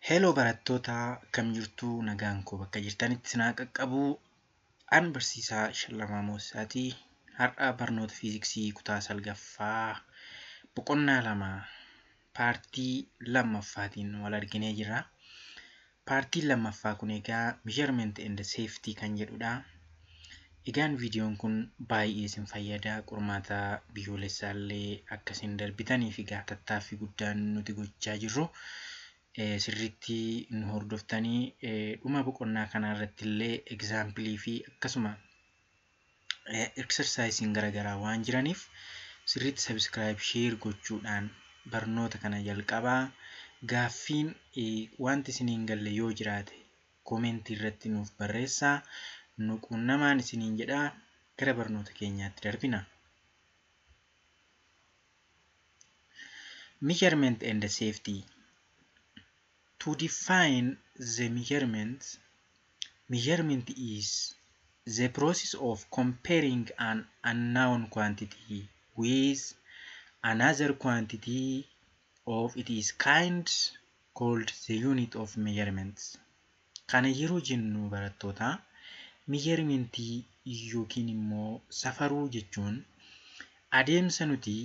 Hello barattoota, akkam jirtu? Nagaan koo bakka jirtanitti isin haa qaqqabu. An barsiisaa Shallamaa Moosisaati. Har'a barnoota fiiziksii kutaa salgaffaa boqonnaa 2 paartii lammaffaatiin wal arginee jirra. Paartiin lammaffaa kun egaa measurement and safety kan jedhudha. Egaan viidiyoon kun baay'ee isin fayyada. Qormaata biyyoolessaallee akka isin darbitaniif egaa tattaaffii guddaan nuti gochaa jirru. Sirriitti nu hordoftanii dhuma boqonnaa kanaa irratti illee egzaampilii fi akkasuma exersaayisiin garaagaraa waan jiraniif sirriitti subscribe, share gochuudhaan barnoota kana jalqabaa. Gaaffiin wanti isin hin galle yoo jiraate koomentii irratti nuuf barreessaa. Nu quunnamaan isiniin jedhaa, gara barnoota keenyaatti darbina. Measurement and safety. To define the measurement, measurement is the process of comparing an unknown quantity with another quantity of its kind called the unit of measurement. Kana yeroo jennu barattoota, measurementii yookiin immoo safaruu jechuun adeemsa nuti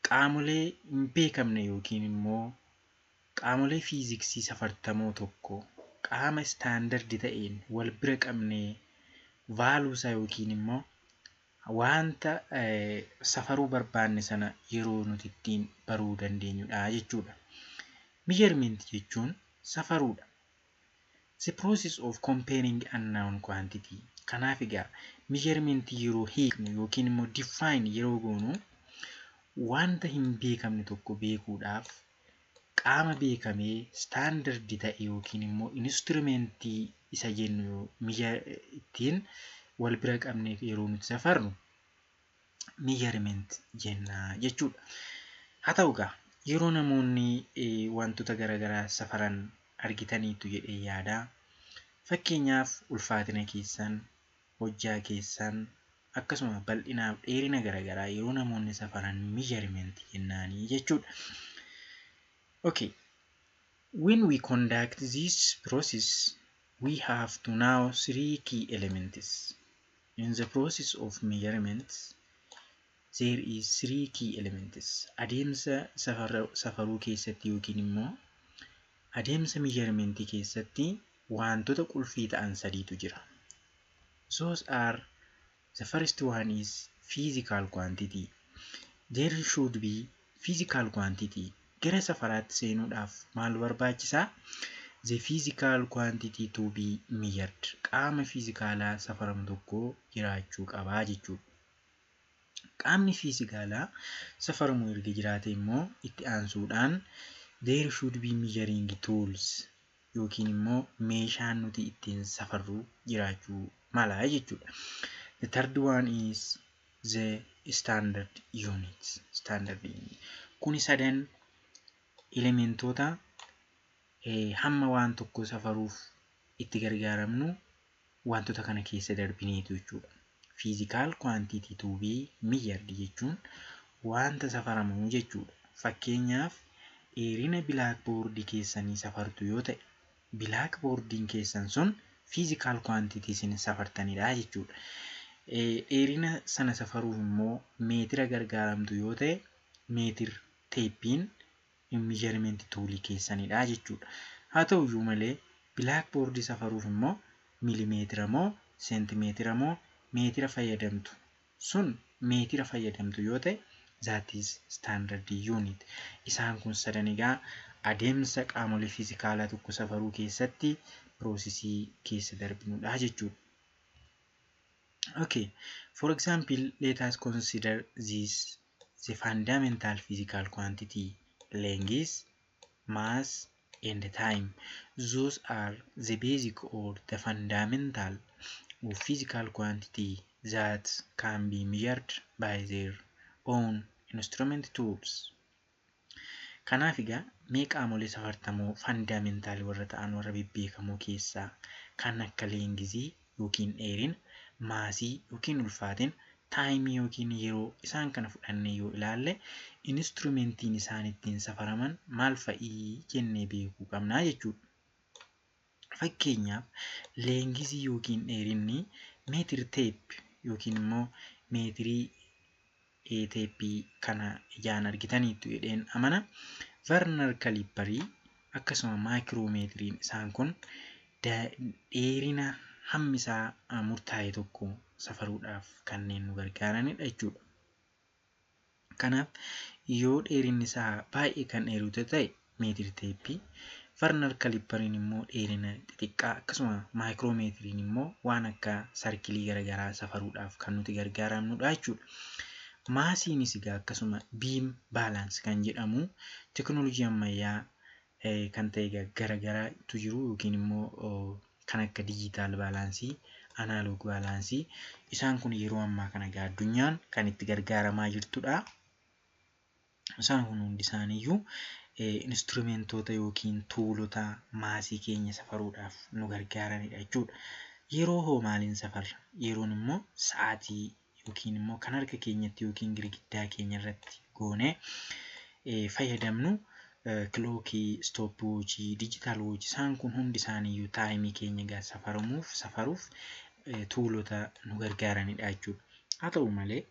qaamolee hin beekamne yookiin immoo qaamolee fiiziksii safartamoo tokko qaama istaandardi ta'een wal bira qabnee value isaa yookiin immoo wanta safaruu barbaanne sana yeroo nuti ittiin baruu dandeenyudha jechuudha. Measurement jechuun safaruudha. The process of comparing unknown quantity. Kanaaf egaa measurement yeroo hiiknu yookiin immoo define yeroo goonu, wanta hin beekamne tokko beekuudhaaf qaama beekamee standard ta'e yookiin immoo instrumentii isa jennu ittiin wal bira qabnee yeroo nuti safarru measurement jenna jechuudha. Haa ta'u egaa, yeroo namoonni wantoota garaagaraa safaran argitaniitu jedhee yaada. Fakkeenyaaf ulfaatina keessan, hojjaa keessan, akkasuma bal'inaaf dheerina garaagaraa yeroo namoonni safaran measurement jennaanii jechuudha. Okay. When we conduct this process, we have to know three key elements. In the process of measurement, there is three key elements. Adeemsa safaruu keessatti yookiin immoo adeemsa measurementii keessatti wantoota qulfii ta'an sadiitu jira. Those are: the first one is physical quantity. There should be physical quantity. Gara safaraatti seenuudhaaf maal barbaachisaa? The physical quantity to be measured. Qaama fiizikaalaa safaramu tokko jiraachuu qabaa jechuudha. Qaamni fiizikaalaa safaramu erga jiraate immoo itti aansuudhaan there should be measuring tools yookiin immoo meeshaan nuti ittiin safarru jiraachuu mala jechuudha. The third one is the standard unit. Standard unit. Kuni sadan elementoota hamma waan tokko safaruuf itti gargaaramnu wantoota kana keessa darbineetu jechuudha. Physical quantity to be measured jechuun wanta safaramu jechuudha. Fakkeenyaaf, dheerina blackboardii keessanii safartu yoo ta'e, blackboardiin keessan sun physical quantity isin safartanidha jechuudha. Dheerina sana safaruuf immoo meetira gargaaramtu yoo ta'e, meter tapeiin measurement toolii keessanidha jechuudha. Haa ta'uyyuu malee, blackboardii safaruuf immoo milimeetira moo seentimeetira moo meetira fayyadamtu? Sun meetira fayyadamtu yoo ta'e, that is standard unit. Isaan kun sadan egaa adeemsa qaamolee fiizikaalaa tokko safaruu keessatti processii keessa darbinudha jechuudha. Okay, for example, let us consider this the fundamental physical quantity: length, mass, and time. Those are the basic or the fundamental of physical quantity that can be measured by their own instrument tools. Kanaaf egaa mee qaamolee safartamoo fundamental warra ta'an, warra bebbeekamoo keessaa kan akka lengthii yookiin dheerina, massii yookiin ulfaatina, Timeii yookiin yeroo isaan kana fudhannee yoo ilaalle, instrumentiin isaan ittiin safaraman maal fa'ii jennee beekuu qabnaa jechuudha. Fakkeenyaaf, lengthii yookiin dheerinni meter tape yookiin immoo meetirii teeppii kana ijaan argitaniittu jedheen amana. Vernier caliperii akkasuma micrometeriin isaan kun dheerina hammi isaa murtaa'e tokko safaruudhaaf kanneen nu gargaaranidha jechuudha. Kanaaf yoo dheerinni isaa baay'ee kan dheeratu ta'e meter tapeii, vernier caliperiin immoo dheerina xixiqqaa, akkasuma micrometeriin immoo waan akka circleii garaagaraa safaruudhaaf kan nuti gargaaramnudha jechuudha. Massiinis egaa akkasuma beam balance kan jedhamu teekinooloojii ammayyaa kan ta'e garaagaraatu jiru yookiin immoo kan akka digital balanceii, analog balanceii, isaan kun yeroo ammaa kana egaa addunyaan kan itti gargaaramaa jirtudha. Isaan kun hundi isaaniiyyuu instrumentoota yookiin toolota massii keenya safaruudhaaf nu gargaaranidha jechuudha. Yeroo hoo maaliin safarra? Yeroon immoo sa'aatii yookiin immoo kan harka keenyatti yookiin girgiddaa keenya irratti goonee fayyadamnu clockii, stopwatchii, digital watchii, isaan kun hundi isaaniiyyuu timeii keenya egaa safaruuf toolota nu gargaaranidha jechuudha. Haa ta'u malee,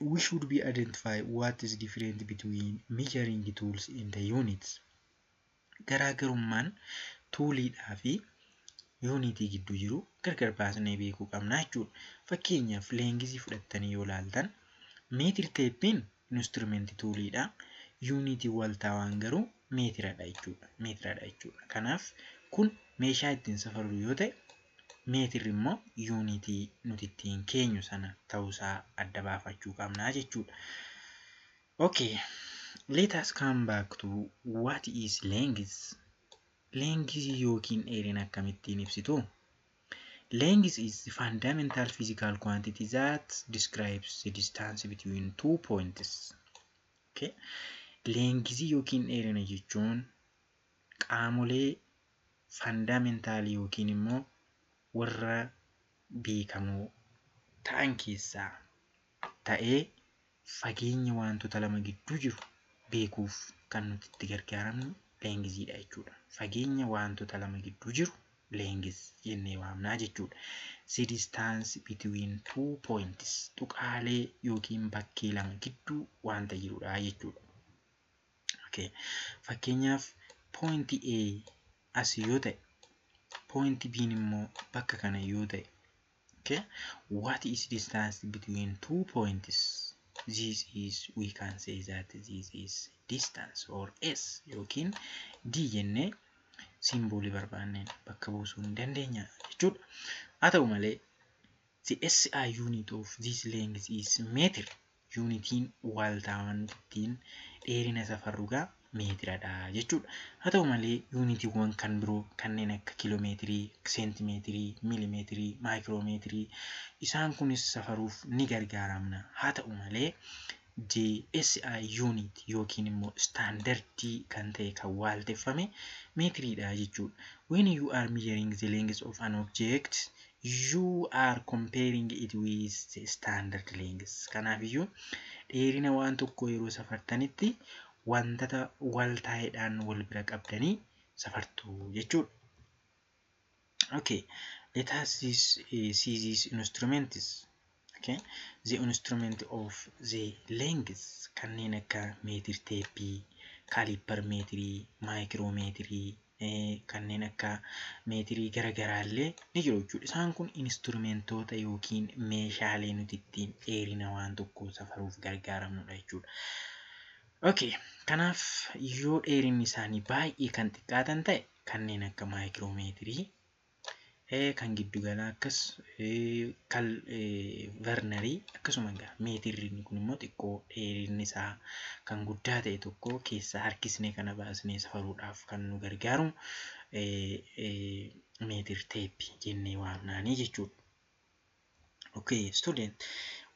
we should be identify what is different between measuring tools in the units. Garaagarummaan tooliidhaa fi unitii gidduu jiru gargar baasnee beekuu qabna jechuudha. Fakkeenyaaf, lengthii fudhattanii yoo ilaaltan, meter tapeiin instrumentii tooliidha. Unitii waltaawaan garuu meetiradha jechuudha. Meetiradha jechuudha. Kanaaf kun meeshaa ittiin safarru yoo ta'e, meetirri immoo unitii nuti ittiin keenyu sana ta'uusaa adda baafachuu qabna jechuudha. Okay, let us come back to what is length. Lengthii yookiin dheerina akkamittiin ibsitu? Length is the fundamental physical quantity that describes the distance between two points. Okay. Lengthii yookiin dheerina jechuun qaamolee fundamentalii yookiin immoo warra beekamoo ta'an keessaa ta'ee fageenya wantoota lama gidduu jiru beekuuf kan nuti itti gargaaramnu lengthiidha jechuudha. Fageenya wantoota lama gidduu jiru length jennee waamnaa jechuudha. The distance between two points, tuqaalee yookiin bakkee lama gidduu wanta jirudha jechuudha. Okay. Fakkeenyaaf, pointii A as yoo ta'e, pointii B immoo bakka kana yoo ta'e, okay? What is distance between two points? This is, we can say that this is distance or S yookiin D jennee symbolii barbaanneen bakka buusuu ni dandeenya jechuudha. Haa ta'u malee, the SI unit of this length is meter. Unitiin waaltaawwan ittiin dheerina safarru gaa meetiradha jechuudha. Haa ta'u malee, unitiiwwan kan biroo kanneen akka kiiloomeetirii, seentimeetirii, miilimeetirii, maayikiroomeetirii, isaan kunis safaruuf ni gargaaramna. Haa ta'u malee, the SI unit yookiin immoo standardii kan ta'e kan waalteffame meetiriidha jechuudha. When you are measuring the length of an object, you are comparing it with the standard length. Kanaafiyyuu dheerina waan tokkoo yeroo safartanitti wantoota waltaa'eedhaan wal bira qabdanii safartu jechuudha. Okay, let us see these instruments. Okay, the instrument of the length kanneen akka meter tapeii, caliper meterii, micrometerii, kanneen akka meetirii garaagaraa illee ni jiru jechuudha. Isaan kun instrumentoota yookiin meeshaalee nuti ittiin dheerina waan tokkoo safaruuf gargaaramnudha jechuudha. Okay, kanaaf yoo dheerinni isaanii baay'ee kan xiqqaatan ta'e, kanneen akka micrometerii, kan giddugalaa akkas kan vernierii, akkasuma egaa meetirri kun immoo xiqqoo dheerinni isaa kan guddaa ta'e tokko keessaa harkisnee kana baasnee safaruudhaaf kan nu gargaaru meter tapeii jennee waamnaanii jechuudha. Okay, student,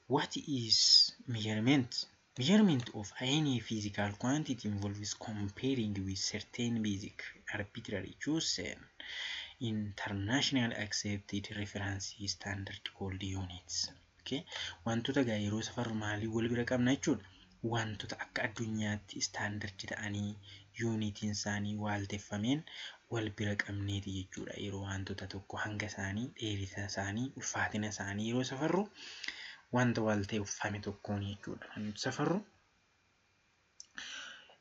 what is measurement? Measurement of any physical quantity involves comparing with certain basic arbitrary chosen international accepted reference standard called units. Okay? Wantoota egaa yeroo safarru maalii wal bira qabna jechuudha? Wantoota akka addunyaatti standard ta'anii yuunitiin isaanii waalteffameen wal bira qabneeti jechuudha. Yeroo wantoota tokko hanga isaanii, dheerina isaanii, ulfaatina isaanii yeroo safarru wanta waalteffame tokkoon jechuudha kan nuti safarru.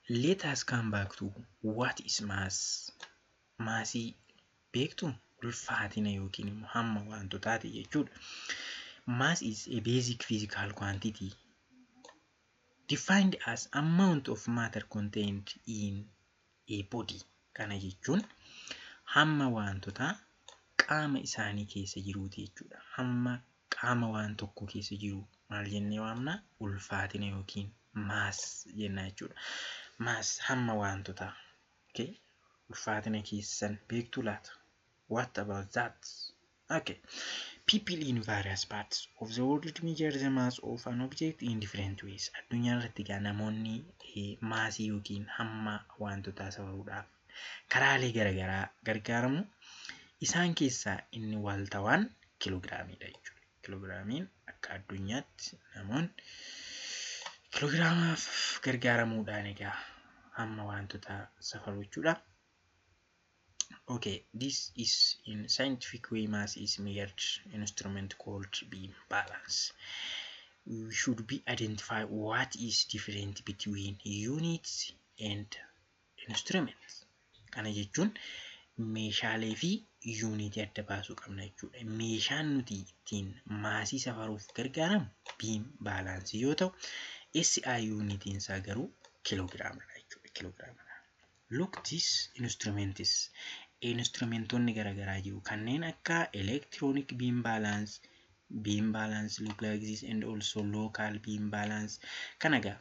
Let us come back to what is mass. Maasii beektu, ulfaatina yookiin immoo hamma wantotaati jechuudha. Mass is a basic physical quantity defined as amount of matter contained in a body. Kana jechuun hamma wantoota qaama isaanii keessa jiruuti jechuudha. Hamma qaama waan tokko keessa jiru maal jennee waamna? Ulfaatina yookiin mass jenna jechuudha. Mass, hamma wantoota. Okay. Ulfaatina keessan beektuu laata? What about that? Okay. People in various parts of the world measure the mass of an object in different ways. Addunyaa irratti egaa namoonni maasii yookiin hamma wantootaa safaruudhaaf karaalee garaagaraa gargaaramu. Isaan keessaa inni waaltawaan kiloogiraamiidha jechuudha. Kiloogiraamiin akka addunyaatti namoonni kiloogiraamaaf gargaaramuudhaan egaa hamma wantootaa safaru jechuudha. Okay, this is in scientific way mass is measured instrument called beam balance. We should be identify what is different between units and instruments. Kana jechuun meeshaalee fi yuunitii adda baasuu qabna jechuudha. Meeshaan nuti ittiin maasii safaruuf gargaaramu beam balance yoo ta'u, SI yuunitiin isaa garuu kiloogiraamadha jechuudha. Kiloogiraamadha. Look, this instruments, instrumentoonni garaagaraa jiru, kanneen akka electronic beam balance, beam balance look like this, and also local beam balance. Kana egaa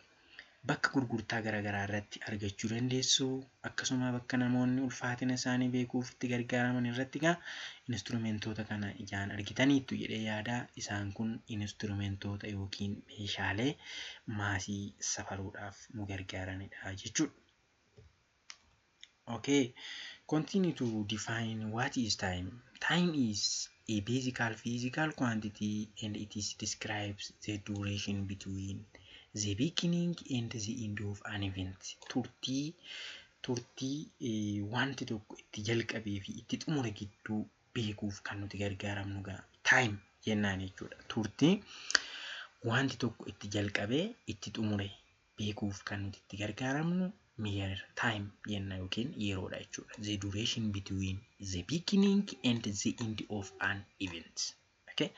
bakka gurgurtaa garaagaraa irratti argachuu dandeessu. Akkasuma bakka namoonni ulfaatina isaanii beekuuf itti gargaaraman irratti egaa instrumentoota kana ijaan argitaniittu jedhee yaada. Isaan kun instrumentoota yookiin meeshaalee maasii safaruudhaaf nu gargaaranidha jechuudha. Okay, continue to define what is time. Time is a basic physical quantity and it is describes the duration between the beginning and the end of an event. Turtii wanti tokko itti jalqabee fi itti xumure gidduu beekuuf kan nuti gargaaramnu gaa time jennaan jechuudha. Turtii wanti tokko itti jalqabee itti xumure beekuuf kan nuti itti gargaaramnu mere time jenna yookiin yeroodha jechuudha. The duration between the beginning and the end of an event. Okay.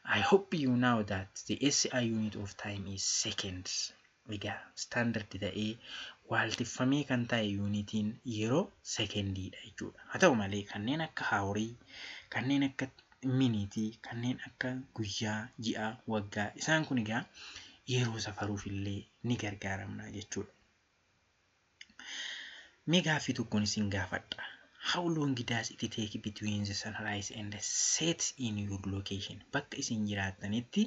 I hope you know that the SI unit of time is seconds. Egaa standard ta'ee waaltiffamee kan ta'e yuunitiin yeroo sekendiidha jechuudha. Haa ta'u malee kanneen akka hourii, kanneen akka miniitii, kanneen akka guyyaa, ji'a, waggaa, isaan kun egaa yeroo safaruuf illee ni gargaaramna jechuudha. Mee gaaffii tokkoon isin gaafadha. How long does it take between the sunrise and the set in your location? Bakka isin jiraattanitti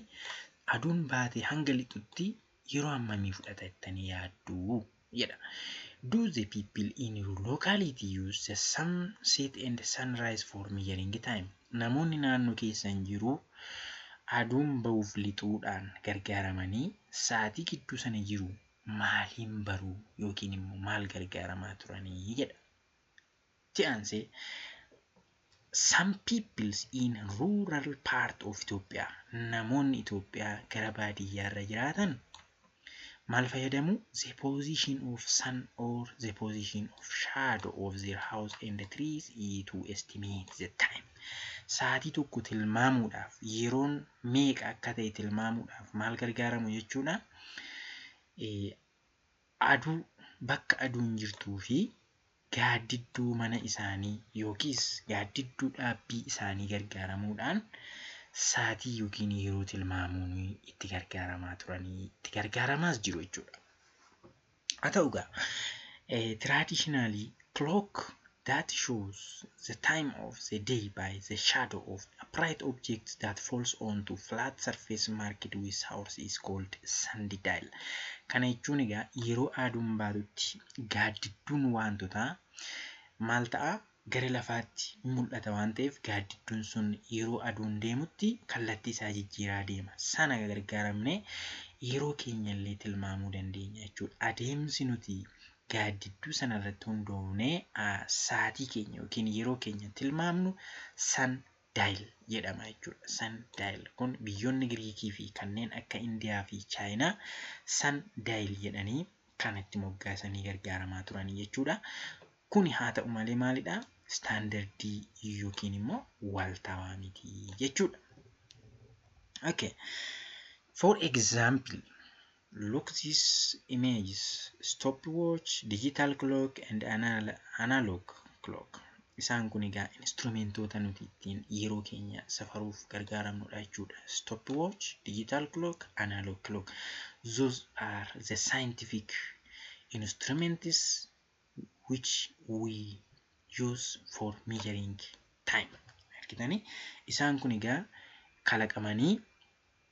aduun baatee hanga lixutti yeroo hammamii fudhata jettanii yaaddu jedha. Do the people in your locality use the sunset and the sunrise for measuring time? Namoonni naannoo keessan jiru aduun ba'uuf lixuudhaan gargaaramanii sa'aatii gidduu sana jiru maaliin baruu yookiin immoo maal gargaaramaa turanii jedha. Itti aansee, some peoples in rural part of Ethiopia, namoonni Itoophiyaa gara baadiyyaarra jiraatan maal fayyadamu? The position of sun or the position of shadow of their house and the trees to estimate the time. Sa'aatii tokko tilmaamuudhaaf, yeroon meeqa akka ta'e tilmaamuudhaaf maal gargaaramu jechuudha? Aduu, bakka aduun jirtuu fi gaaddidduu mana isaanii yookiis gaaddidduu dhaabbii isaanii gargaaramuudhaan sa'aatii yookiin yeroo tilmaamuun itti gargaaramaa turanii, itti gargaaramaas jiru jechuudha. Haa ta'u egaa, traditionally clock that shows the time of the day by the shadow of upright object that falls onto flat surface marked with hours is called sundial. Kana jechuun egaa yeroo aduun baatutti gaaddidduun wantoota maal ta'a? Gara lafaatti mul'ata waan ta'eef, gaaddidduun sun yeroo aduun deemutti kallattii isaa jijjiiraa deema. Sana gargaaramnee yeroo keenya illee tilmaamuu dandeenya jechuudha. Adeemsi nuti gaaddidduu sana irratti hundoofnee sa'aatii keenya yookiin yeroo keenya tilmaamnu sun dial jedhama jechuudha. Sun dial kun biyyoonni Giriikii fi kanneen akka Indiyaa fi Chaayinaa sun dial jedhanii kan itti moggaasanii gargaaramaa turanii jechuudha. Kuni haa ta'u malee maalidhaa? Standardii yookiin immoo waaltawaa miti jechuudha. Okay. For example, look these images: stopwatch, digital clock and analog clock. Isaan kun egaa instrumentoota nuti ittiin yeroo keenya safaruuf gargaaramnudha jechuudha. Stopwatch, digital clock, analog clock. Those are the scientific instruments which we use for measuring time. Argitanii, isaan kun egaa kalaqamanii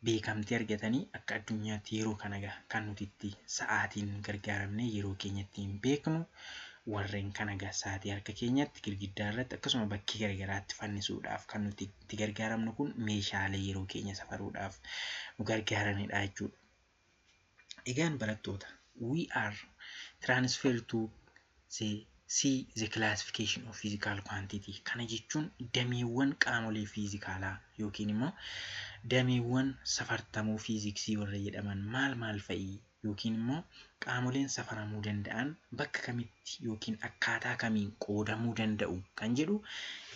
beekamtii argatanii akka addunyaatti yeroo kana egaa kan nuti itti sa'aatiin gargaaramne yeroo keenya ittiin beeknu, warreen kana egaa sa'aatii harka keenyatti, girgiddaa irratti, akkasuma bakkee garaagaraatti fannisuudhaaf kan nuti itti gargaaramnu kun meeshaalee yeroo keenya safaruudhaaf nu gargaaranidha jechuudha. Egaan barattoota, we are transferred to the see the classification of physical quantity. Kana jechuun dameewwan qaamolee fiizikaalaa yookiin immoo dameewwan safartamuu fiiziksii warra jedhaman maal maal fa'i, yookiin immoo qaamoleen safaramuu danda'an bakka kamitti yookiin akkaataa kamiin qoodamuu danda'u kan jedhu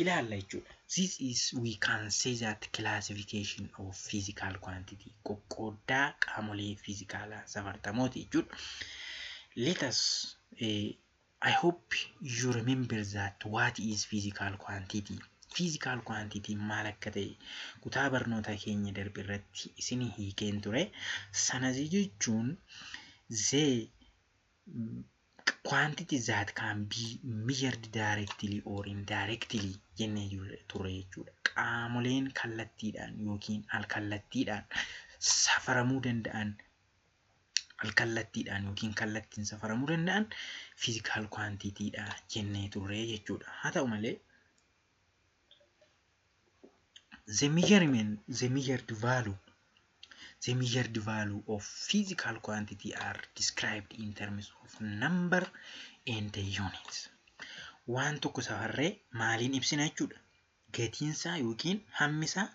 ilaalla jechuudha. This is, we can say that, classification of physical quantity, qoqqooddaa qaamolee fiizikaalaa safartamooti jechuudha. Let us I hope you remember that what is physical quantity. Physical quantity maal akka ta'e kutaa barnoota keenya darbe irratti isinii hiikeen ture. Sana jechuun the quantity that can be measured directly or indirectly jennee turre jechuudha. Qaamoleen kallattiidhaan yookiin alkallattiidhaan safaramuu danda'an, alkallattiidhaan yookiin kallattiin safaramuu danda'an physical quantity dha jennee turre jechuudha. Haa ta'u malee, the measured value of physical quantity are described in terms of number and units. Waan tokko safarree maaliin ibsina jechuudha? Gatiinsaa yookiin hammisaa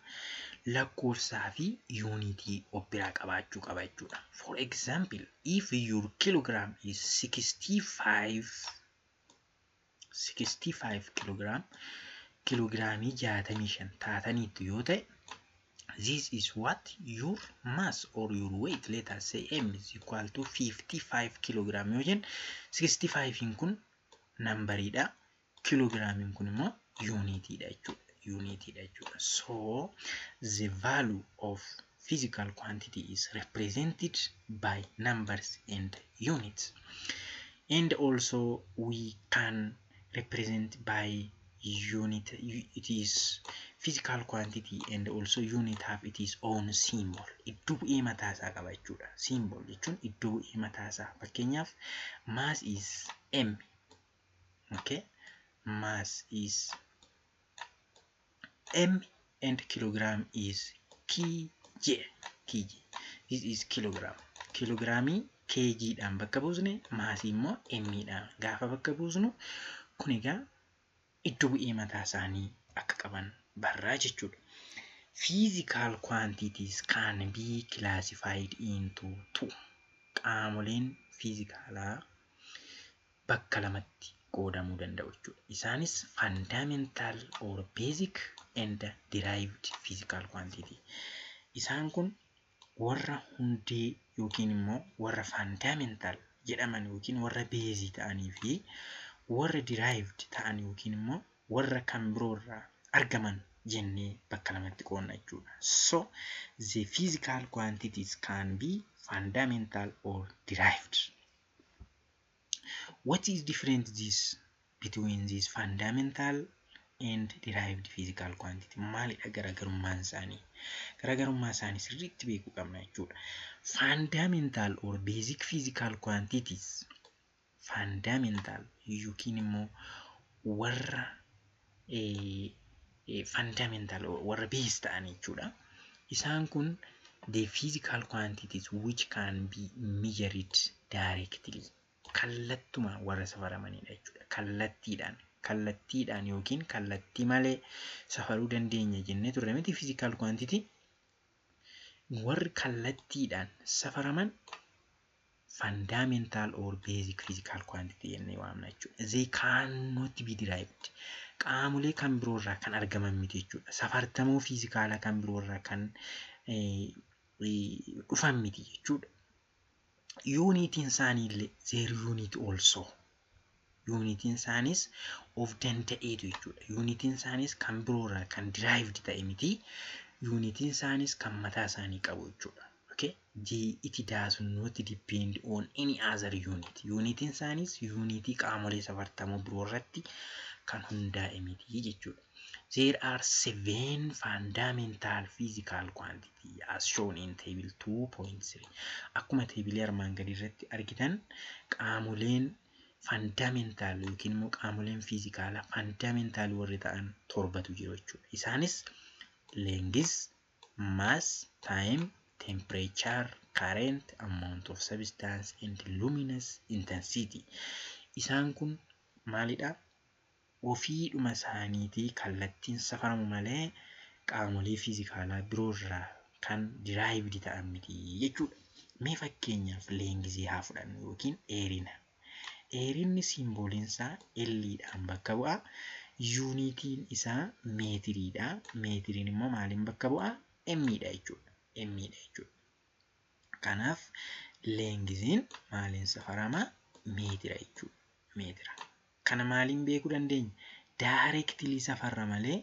lakkoofsaa fi yuunitii of biraa qabaachuu qaba jechuudha. For example, if your kilogram is 65 kilogram, kiloogiraamii 65 taataniitu yoo ta'e, this is what your mass or your weight. Let us say m is equal to 55 kilogram yoo jenne, 65 kun nambariidha, kiloogiraamiin kun immoo yuunitiidha jechuudha, yuunitiidha jechuudha. So the value of physical quantity is represented by numbers and units, and also we can represent by unit. It is physical quantity and also unit have its own symbol. Iddoo bu'ee mataa isaa qaba jechuudha. Symbol jechuun iddoo bu'ee mataa isaa. Fakkeenyaaf, mass is m, okay, mass is m and kilogram is kg. Kg, this is kilogram. Kiloogiraamii kg dhaan bakka buusne, maasii immoo m dhaan gaafa bakka buusnu, kun egaa iddoo bu'ee mataa isaanii akka qaban barraa jechuudha. Physical quantities can be classified into two. Qaamoleen fiizikaalaa bakka lamatti qoodamuu danda'u jechuudha. Isaanis fundamental or basic and derived physical quantity. Isaan kun warra hundee yookiin immoo warra fundamental jedhaman yookiin warra basic ta'anii fi warra derived ta'an yookiin immoo warra kan biroorraa argaman jennee bakka lamatti qoodna jechuudha. So the physical quantities can be fundamental or derived. What is different this between this fundamental and derived physical quantity? Maalidha garaagarummaan isaanii? Garaagarummaa isaanii sirriitti beekuu qabna jechuudha. Fundamental or basic physical quantities, fundamental yookiin immoo warra Fundamental warra base ta'an jechuudha. Isaan kun the physical quantities which can be measured directly, kallattuma warra safaramanidha jechuudha. Kallattiidhaan yookiin kallattii malee safaruu dandeenya jennee turre miti? Physical quantity warri kallattiidhaan safaraman fundamental or basic physical quantity jennee waamna jechuudha. They cannot be derived. Qaamolee kan biroorraa kan argaman miti jechuudha. Safartamoo fiizikaalaa kan biroorraa kan dhufan miti jechuudha. Yuunitiin isaanii illee, their unit also. Yuunitiin isaanis of danda'eetu jechuudha. Yuunitiin isaanis kan biroorraa kan derived ta'e miti. Yuunitiin isaanis kan mataa isaanii qabu jechuudha. Okay? It does not depend on any other unit. Yuunitiin isaanis yuunitii qaamolee safartamoo biroo irratti kan hundaa'e miti jechuudha. There are seven fundamental physical quantity as shown in table 2.3. Akkuma teebilii armaan gadii irratti argitan, qaamoleen fundamental yookiin immoo qaamoleen fiizikaalaa fundamental warri ta'an torbatu jiru jechuudha. Isaanis length, mass, time, temperature, current, amount of substance and luminous intensity. Isaan kun maalidha? Ofiidhuma isaaniitii kallattiin safaramu malee qaamolee fiizikaalaa biroorraa kan derived ta'an miti jechuudha. Mee fakkeenyaaf lengthii haa fudhannu yookiin dheerina. Dheerinni simbooliin isaa L'dhaan bakka bu'a. Yuunitiin isaa meetiriidha. Meetiriin immoo maaliin bakka bu'a? M'dha jechuudha. M'dha jechuudha. Kanaaf lengthiin maaliin safarama? Meetira jechuudha. Meetira. Kana maaliin beekuu dandeenya? Directly safarra malee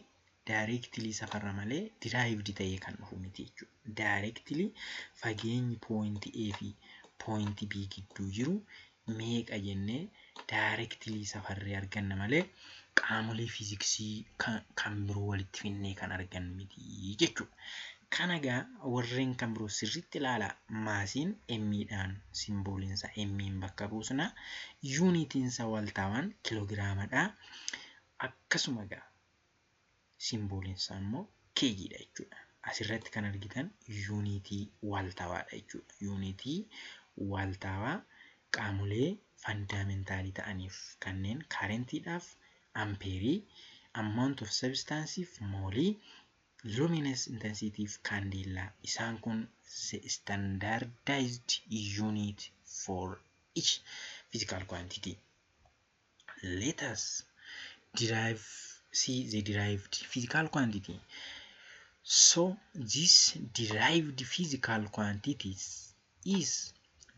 derived ta'ee kan dhufu miti jechuudha. Directly fageenyi point A fi point B gidduu jiru meeqa jennee directly safarree arganna malee qaamolee fiiziksii kan biroo walitti finnee kan argannu miti jechuudha. Kana egaa warreen kan biroo sirriitti ilaalaa. Massiin M'dhaan, simbooliinsa M'n bakka buusna. Yuunitiinsa waltaawaan kiloogiraamadha. Akkasuma egaa simbooliinsa immoo kgdha jechuudha. Asirratti kan argitan yuunitii waltaawaadha jechuudha. Yuunitii waltaawaa qaamolee fundamentalii ta'aniif kanneen currentiidhaaf ampeerii, amount of substanceif moolii, luminous intensity fi candela. Isaan kun the standardized unit for each physical quantity. Let us derive see the derived physical quantity. So this derived physical quantities is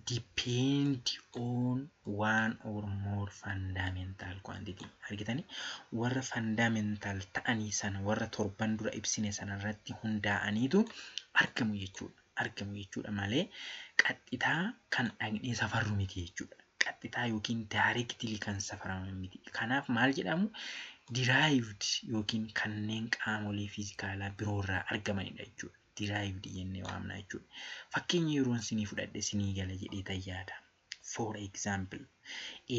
depend on one or more fundamental quantity. Argitanii, warra fundamental ta'anii sana, warra torban dura ibsine sana irratti hundaa'aniitu argamu jechuudha. Argamu jechuudha malee qaxxitaa kan dhaqnee safarru miti jechuudha. Qaxxitaa yookiin directly kan safaraman miti. Kanaaf maal jedhamu? Derived yookiin kanneen qaamolee fiizikaalaa biroorraa argamanidha jechuudha. Derived jennee waamna jechuudha. Fakkeenya yeroon isinii fudhadhe isinii gala jedhee yaada. For example,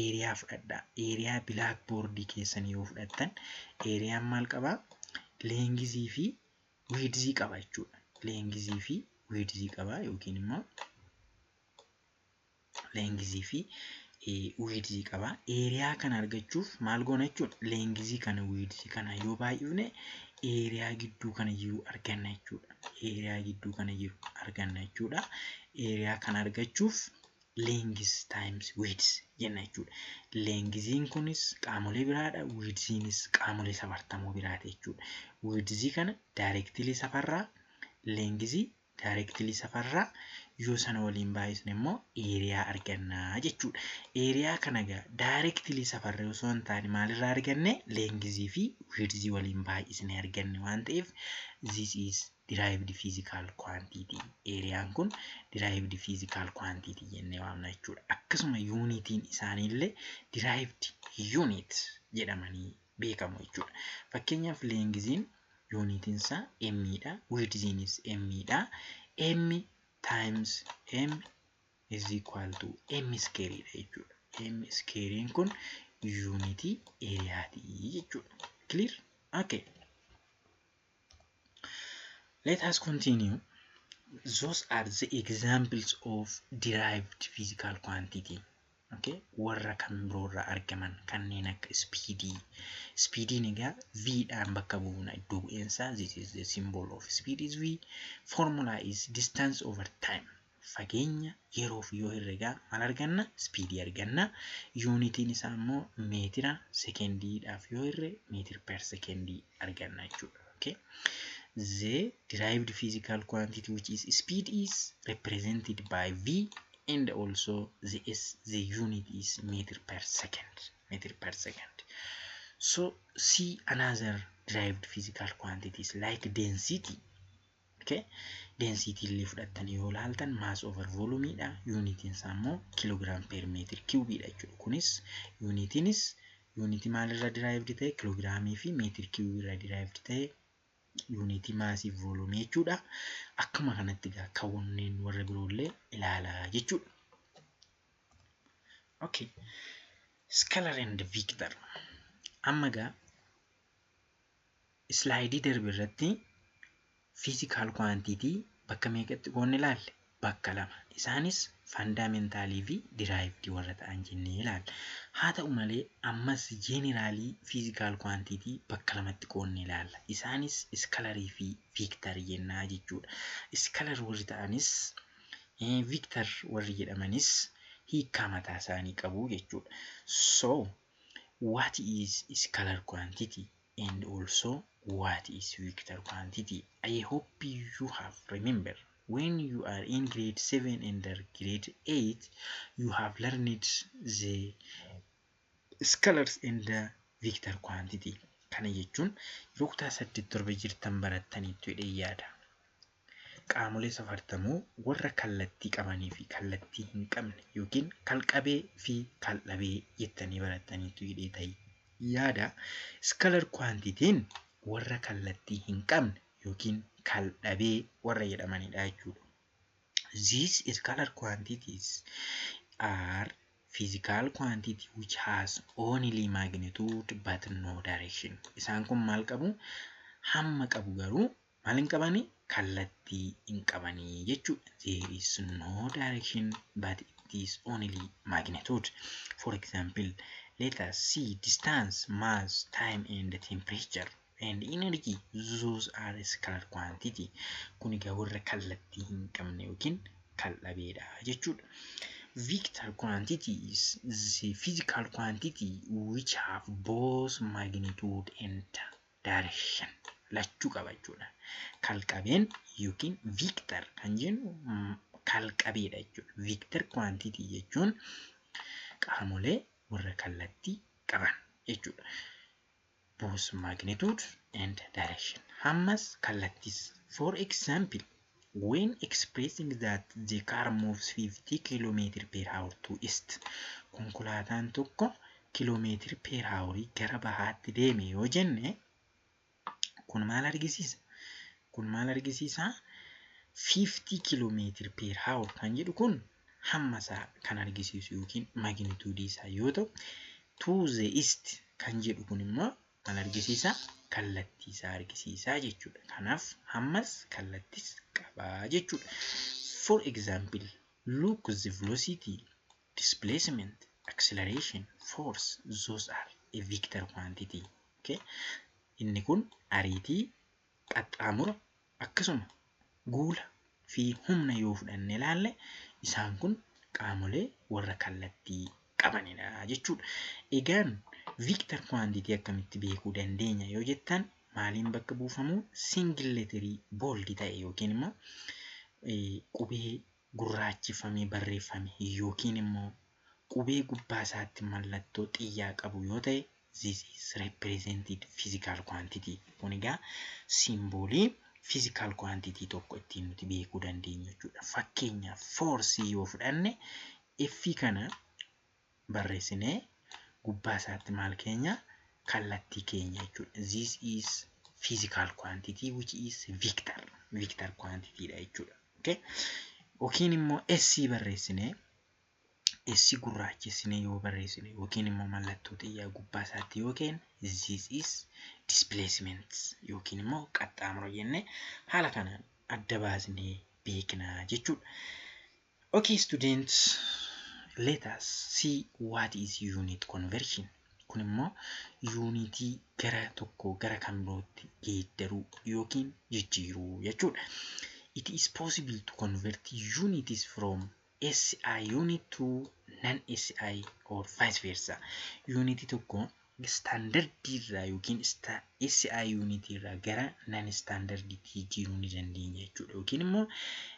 area fudhadhaa. Area blackboardii keessanii yoo fudhattan, areaan maal qabaa? Lengthii fi widthii qaba jechuudha. Lengthii fi widthii qaba yookiin immoo lengthii fi widthii qaba. Area kana argachuuf maal goona jechuudha? Lengthii kana widthii kana yoo baay'ifne area gidduu kana jiru arganna jechuudha. Area gidduu kana jiru arganna jechuudha. Area kana argachuuf length times width jenna jechuudha. Lengthiin kunis qaamolee biraadha. Widthiinis qaamolee safartamoo biraati jechuudha. Widthii kana directly safarraa, lengthii directly safarraa, yoo sana waliin baay'isne immoo area argannaa jechuudha. Area kana egaa directly safarree osoo hin taane maalirraa arganne? Lengthii fi widthii waliin baay'isnee arganne waan ta'eef, this is derived physical quantity. Areaan kun derived physical quantity jennee waamna jechuudha. Akkasuma yuunitiin isaaniillee derived unit jedhamanii beekamu jechuudha. Fakkeenyaaf lengthiin yuunitiin isaa m dha. Widthiinis m dha. M times m is equal to m square dha jechuudha. M squarein kun yuunitii areaati jechuudha. Clear? Okay. Let us continue. Those are the examples of derived physical quantity. Okay. Warra kan biroorraa argaman kanneen akka speedii. Speediin egaa V dhaan bakka bu'uuna iddoo bu'eensaa. This is the symbol of speed is V. Formula is distance over time. Fageenya yeroof yoo herregaa maal arganna? Speedii arganna. Unitiin isaa immoo meetira sekendiidhaaf yoo hirre meter per sekendii arganna jechuudha. Okay. The derived physical quantity, which is speed, is represented by V and also the S, the unit is meter per second, meter per second. So see another derived physical quantities like density. Okay, density illee fudhattanii yoo ilaaltan mass over volume dha. Unitiin isaa immoo kilogram per meter cube dha jechuudha. Kunis unitiinis unitii maalirraa derived ta'e? Kiloogiraamii fi meter cube irraa derived ta'e, unitii massiif volumeii jechuudha. Akkuma kanatti egaa kanneen warra biroollee ilaalaa jechuudha. Okay. Scalar and vector. Amma egaa slideii darbe irratti physical quantity bakka meeqatti qoodne ilaalle? Bakka lama. Isaanis fundamentalii fi derived warra ta'an jennee ilaalla. Haa ta'u malee ammas generalii physical quantity bakka lamatti qoodne ilaalla. Isaanis scalarii fi vectorii jennaa jechuudha. Scalar warri ta'anis vector warri jedhamanis hiikkaa mataa isaanii qabu jechuudha. So what is scalar quantity and also what is vector quantity? I hope you have remembered when you are in grade 7 and grade 8, you have learned the scalars and the vector quantity. Kana jechuun yeroo kutaa 8 7 jirtan barattaniittu jedhee yaada. Qaamolee safartamuu warra kallattii qabanii fi kallattii hin qabne yookiin kalqabee fi kaldhabee jettanii barattaniittu jedhee ta'e yaada. Scalar quantityn warra kallattii hin qabne yookiin kaldhabee warra jedhamanidha jechuudha. These scalar quantities are physical quantity which has only magnitude but no direction. Isaan kun maal qabu? Hamma qabu garuu maal hin qabani? Kallattii hin qabanii jechuudha. There is no direction, but it is only magnitude. For example, let us see distance, mass, time and temperature and energy. Those are scalar quantity. Kun egaa warra kallattii hin qabne yookiin kaldhabeedha jechuudha. Vector quantity is the physical quantity which have both magnitude and direction. Lachuu qaba jechuudha. Kalqabeen yookiin vector kan jennu kalqabeedha jechuudha. Vector quantity jechuun qaamolee warra kallattii qaban jechuudha. Both magnitude and direction. Hammas kallattis. For example, when expressing that the car moves 50 km per hour to east, konkolaataan tokko kiiloomeetiri per hourii gara bahaatti deeme yoo jenne, kun maal argisiisa? Kun maal argisiisa? 50 kiiloomeetiri per hour kan jedhu kun hamma isaa kan argisiisu yookiin magnitudeii isaa yoo ta'u, to the east kan jedhu kun immoo maal argisiisa? Kallattii isaa argisiisa jechuudha. Kanaaf hammas kallattis qabaa jechuudha. For example, look the velocity, displacement, acceleration, force, those are a vector quantity. Okay? Inni kun ariitii, qaxxaamura, akkasuma guula fi humna yoo fudhanne ilaalle, isaan kun qaamolee warra kallattii qabanidha jechuudha. Egaan vector quantity akkamitti beekuu dandeenya yoo jettan, maaliin bakka buufamu? Single letterii bold ta'e yookiin immoo qubee gurraachifamee barreeffame yookiin immoo qubee gubbaa isaatti mallattoo xiyyaa qabu yoo ta'e, this is represented physical quantity. Kun egaa symbolii physical quantity tokko ittiin nuti beekuu dandeenyu jechuudha. Fakkeenyaaf force yoo fudhanne, F kana barreessinee gubbaa isaatti maal keenya? Kallattii keenya jechuudha. This is physical quantity which is vector. Vector quantity dha jechuudha. Okay? Yookiin immoo S barreessinee S gurraachessinee yoo barreessine yookiin immoo mallattoo xiyyaa gubbaa isaatti yoo kenne, this is displacement yookiin immoo qaxxaamura jennee haala kanaan adda baasnee beekna jechuudha. Okay, students, let us see what is unit conversion. Kun immoo yuunitii gara tokkoo gara kan birootti geeddaruu yookiin jijjiiruu jechuudha. It is possible to convert units from SI unit to non-SI or vice versa. Yuunitii tokko standardii irraa yookiin SI unitii irraa gara non standardiitti jijjiiruu ni dandeenya jechuudha. Yookiin immoo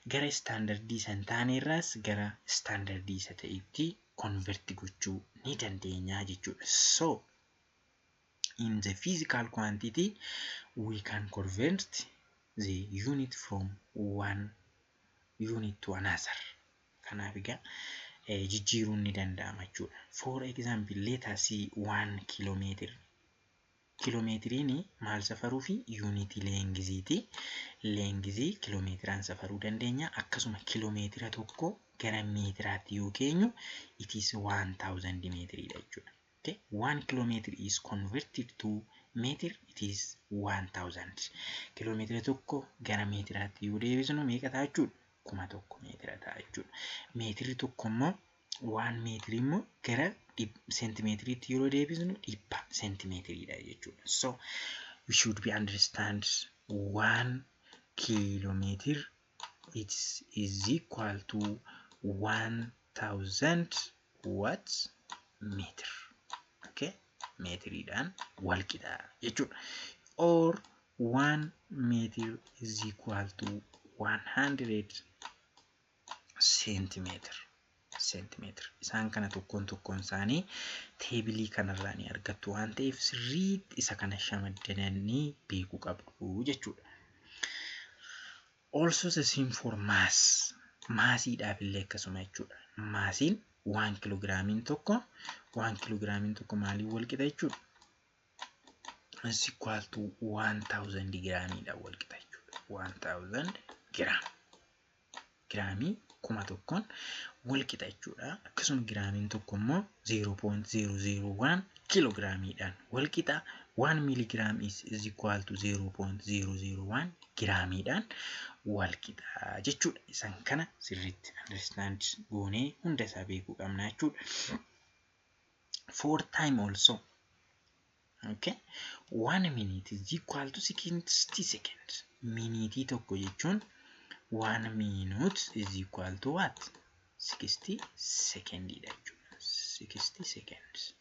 gara standardii isa hin taane irraas gara standardii isa ta'etti convert gochuu ni dandeenya jechuudha. So in the physical quantity, we can convert the unit from one unit to another. Kanaaf egaa jijjiiruun ni danda'ama jechuudha. For example, let us see 1 kilometer. Kiloomeetiriin maal safaruu fi yuunitii lengthiiti. Lengthii kiloomeetiraan safaruu dandeenya. Akkasuma kiloomeetira tokko gara meetiraatti yoo keenyu, it is 1000 meetiriidha jechuudha. Okay? 1 kilometer is converted to meter, it is 1000. Kiloomeetira tokko gara meetiraatti yoo deebisnu meeqa ta'a jechuudha? 1000 meetira ta'a jechuudha. Meetirri tokko immoo, 1 meetirii immoo gara seentimeetiriitti yeroo deebisnu 100 seentimeetiriidha jechuudha. So we should be understand 1 kilometer, it is equal to 1000 what? Meter. Okay? Meetiriidhaan wal qixa jechuudha. Or 1 meter is equal to 100 centimeter. Centimeter. Isaan kana tokkoon tokkoon isaanii tableii kanarraa ni argattu waan ta'eef sirriitti isa kana shamaddananii beekuu qabdu jechuudha. Also the same for mass. Massiidhaaf illee akkasuma jechuudha. Massiin 1 kiloogiraamiin tokko, 1 kiloogiraamiin tokko maaliin wal qixa jechuudha? Is equal to 1000 giraamiidhaan wal qixa jechuudha. 1000 gram. Giraamii 1000n wal qixa jechuudha. Akkasuma giraamiin tokko immoo 0.001 kiloogiraamiidhaan wal qixa. 1 milligram is equal to 0.001 giraamiidhaan wal qixa jechuudha. Isaan kana sirriitti understand goonee hunda isaa beekuu qabna jechuudha. For time also. Okay. 1 minute is equal to 60 seconds. Miniitii tokko jechuun, 1 minute is equal to what? 60 secondidha jechuudha. 60 seconds.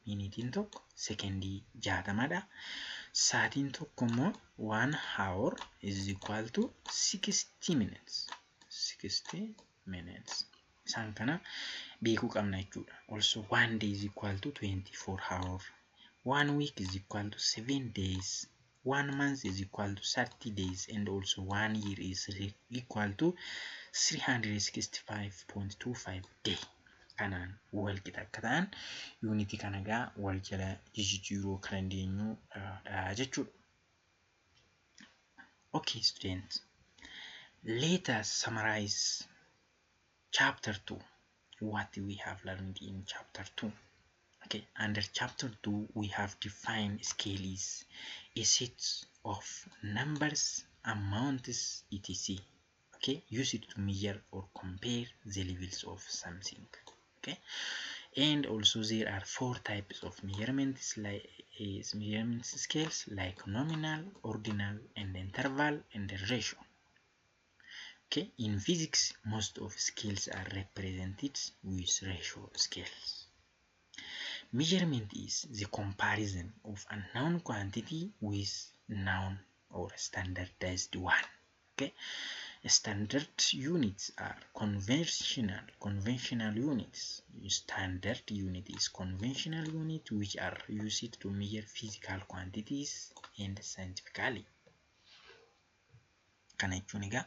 Miniitiin tokko sekendii 60dha. Sa'aatiin tokko immoo, 1 hour is equal to 60 minutes. 60 minutes. Isaan kana beekuu qabna jechuudha. Also, one day is equal to 24 hour. One week is equal to 7 days. One month is equal to 30 days, and also one year is equal to 365.25 day. Kanaan wal qixa akka ta'an yuunitii kana egaa wal jala jijjiiruu akka dandeenyu jechuudha. Okay, students, let us summarize chapter 2, what we have learned in chapter 2. Okay, under chapter 2 we have defined scale is a set of numbers, amounts, etc. Okay, use it to measure or compare the levels of something. Okay, and also there are four types of measurements, like is measurement scales, like nominal, ordinal and interval and the ratio. Okay, in physics most of scales are represented with ratio scales. Measurement is the comparison of a known quantity with known or standardized one. Okay, standard units are conventional units. Standard unit is conventional unit which are used to measure physical quantities and scientifically. Kana jechuun egaa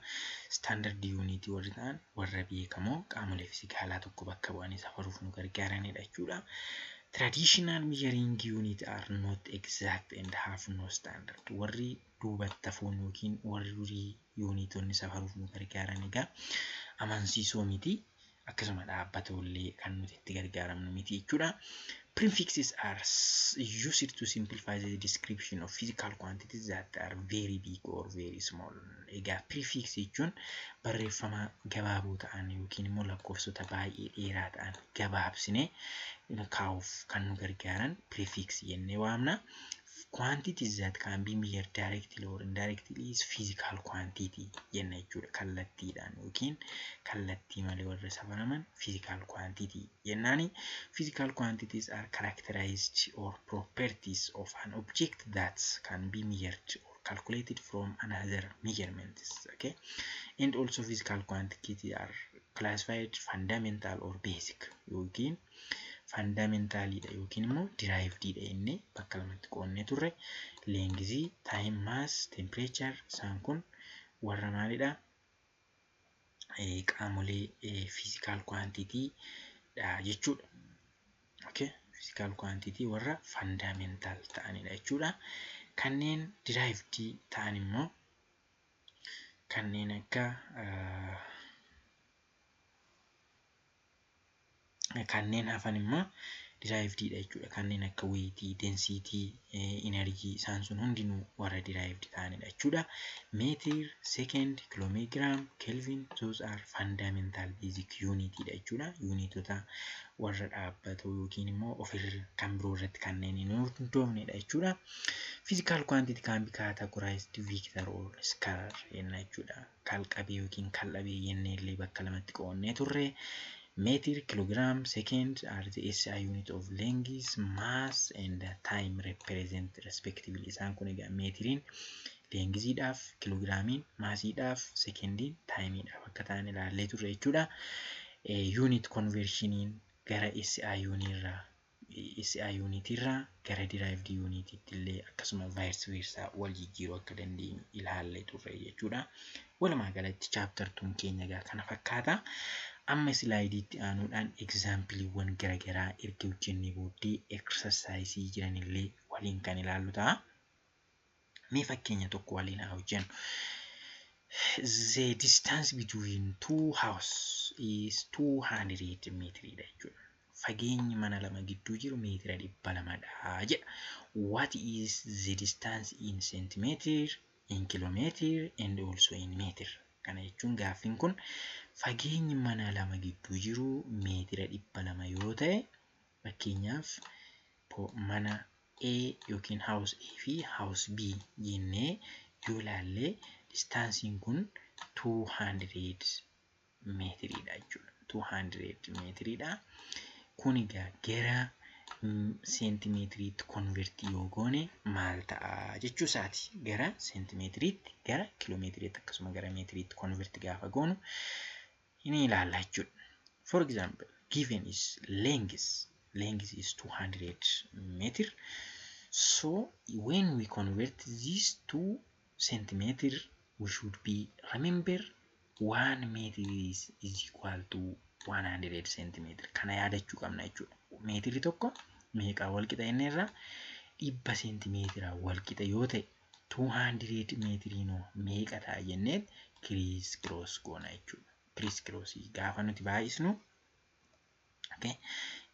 standard unit warri ta'an warra beekamoo qaamolee fiizikaalaa tokko bakka bu'anii safaruuf nu gargaaranidha jechuudha. Traditional measuring unit are not exact and have no standard. Warri duubatti hafuun yookiin warri durii yuunitoonni safaruuf nu gargaaran egaa amansiisoo miti. Akkasuma dhaabbatollee kan nuti itti gargaaramnu miti jechuudha. Prefixes are used to simplify the description of physical quantities that are very big or very small. Egaa prefix jechuun barreeffama gabaaboo ta'an yookiin immoo lakkoofsota baay'ee dheeraa ta'an gabaabsinee kaa'uuf kan nu gargaaran prefix jennee waamna. Quantities that can be measured directly or indirectly is physical quantity jenna jechuudha. Kallattiidhaan yookiin kallattii malee warra safaraman physical quantity jennaani. Physical quantities are characterized or properties of an object that can be measured or calculated from another measurements. Okay, and also physical quantity are classified fundamental or basic yookiin fundamentalidha yookiin immoo derivedidha jennee bakka lamatti qoonnee turre. Length, time, mass, temperature, isaan kun warra maalidha? Qaamolee physical quantity dha jechuudha. Okay, physical quantity warra fundamental ta'anidha jechuudha. Kanneen derived ta'an immoo kanneen akka kanneen hafan immoo derived dha jechuudha. Kanneen akka weight, density, energy, isaan sun hundinuu warra derived ta'anidha jechuudha. Meter, second, kilogram, kelvin, those are fundamental basic unit dha jechuudha. Unitota warra dhaabbatoo yookiin immoo ofirra kan biroo irratti kanneen hin hundoofnedha jechuudha. Physical quantity can be categorized vector or scalar jenna jechuudha. Kalqabee yookiin kaldhabee jennee illee bakka lamatti qoonnee turre. Meter, kilogram, second are the SI unit of length, mass and time represent respectively. Isaan kun egaa meetiriin lengthiidhaaf, kiloogiraamiin massiidhaaf, sekendiin timeiidhaaf akka ta'an ilaallee turre jechuudha. Unit conversioniin gara SI unit irraa SI unit irraa gara derived unitiitti illee akkasuma vice versa wal jijjiiruu akka dandeenyu ilaallee turre jechuudha. Walumaa galatti chapter 2 keenya egaa kana fakkaata. Amma slideiitti aanuudhaan exampleiiwwan garaagaraa erga hojjennee booddee exerciseii jiranillee waliin kan ilaallu ta'a. Mee fakkeenya tokko waliin haa hojjennu. The distance between two house is 200 meetiridha jechuudha. Fageenyi mana lama gidduu jiru meetira 200dha jedha. What is the distance in centimeter, in kilometer and also in meter? Kana jechuun gaaffiin kun fageenyi mana lama gidduu jiru meetira 200 yoo ta'e, fakkeenyaaf mana A yookiin house A fi house B jennee yoo ilaalle, distanceiin kun 200 meetiriidha jechuudha. 200 meetiriidha. Kun egaa gara seentimeetiriitti convert yoo goone maal ta'a jechuu isaati. Gara seentimeetiriitti, gara kiiloomeetiriitti, akkasuma gara meetiriitti convert gaafa goonu ni ilaalla jechuudha. For example, given is length. Length is 200 meter. So when we convert these two centimeter, we should be remember 1 meter is equal to 100 centimeter. Kana yaadachuu qabna jechuudha. Meetirri tokko meeqaa wal qixa inni irraa 100 seentimeetira wal qixa yoo ta'e, 200 meetiriinoo meeqa ta'a jennee criss cross goona jechuudha. Criss cross gaafa nuti baay'isnu, okay,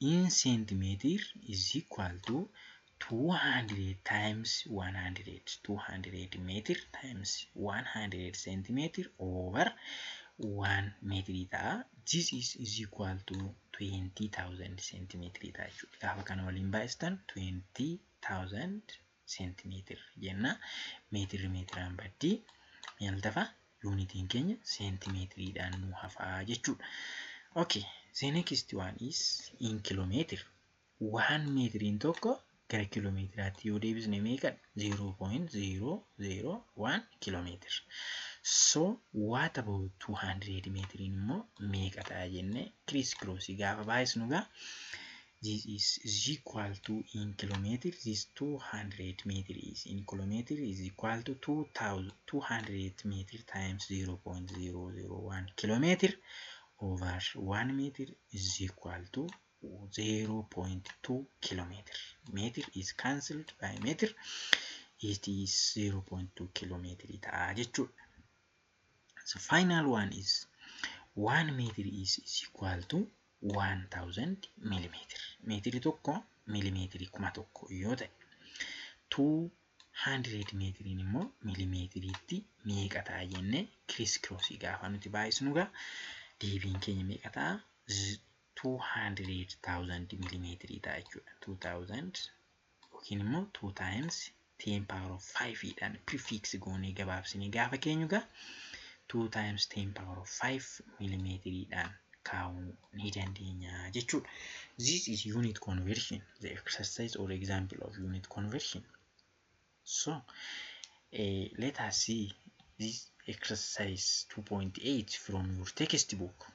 in centimeter is equal to 200 times 100, 200 meter times 100 centimeter over 1 meetirii ta'a. This is equal to 20,000 centimeetirii ta'a jechuudha. Gaafa kana waliin baay'istan 20,000 centimeter jenna. Meetirri meetiraan baddii maal tafa? Unitiin keenya seentimeetiriidhaan nu hafaa jechuudha. Okay, the next one is in kilometer. One meetiriin tokko gara kiiloomeetiraatti yoo deebisne meeqadha? 0.001 kiiloomeetira. So what about 200 meetiriin immoo meeqa ta'a jennee criss cross gaafa baay'isnu gaa, this is equal to in kilometer, this 200 meter is in kilometer is equal to 2200 meter times 0.001 kilometer over 1 meter is equal to 0.2 kilometer. Meter is cancelled by meter. It is 0.2 kilometer ta'a jechuudha. The final one is 1 meter is equal to 1000 millimeter. Meetirii tokko miilimeetirii 1000 yoo ta'e, 200 meetiriin immoo miilimeetiriitti meeqa ta'a jennee criss crossii gaafa nuti baay'isnu egaa deebiin keenya meeqa ta'a? 200,000 miilimeetirii ta'a jechuudha. 2000 yookiin immoo 2 times 10 power of 5 dhaan prefix goonee gabaabsinee gaafa keenyu egaa 2 times 10 power of 5 miilimeetiriidhaan kaa'uu ni dandeenya jechuudha. This is unit conversion, the exercise or example of unit conversion. So, let us see this exercise 2.8 from your textbook.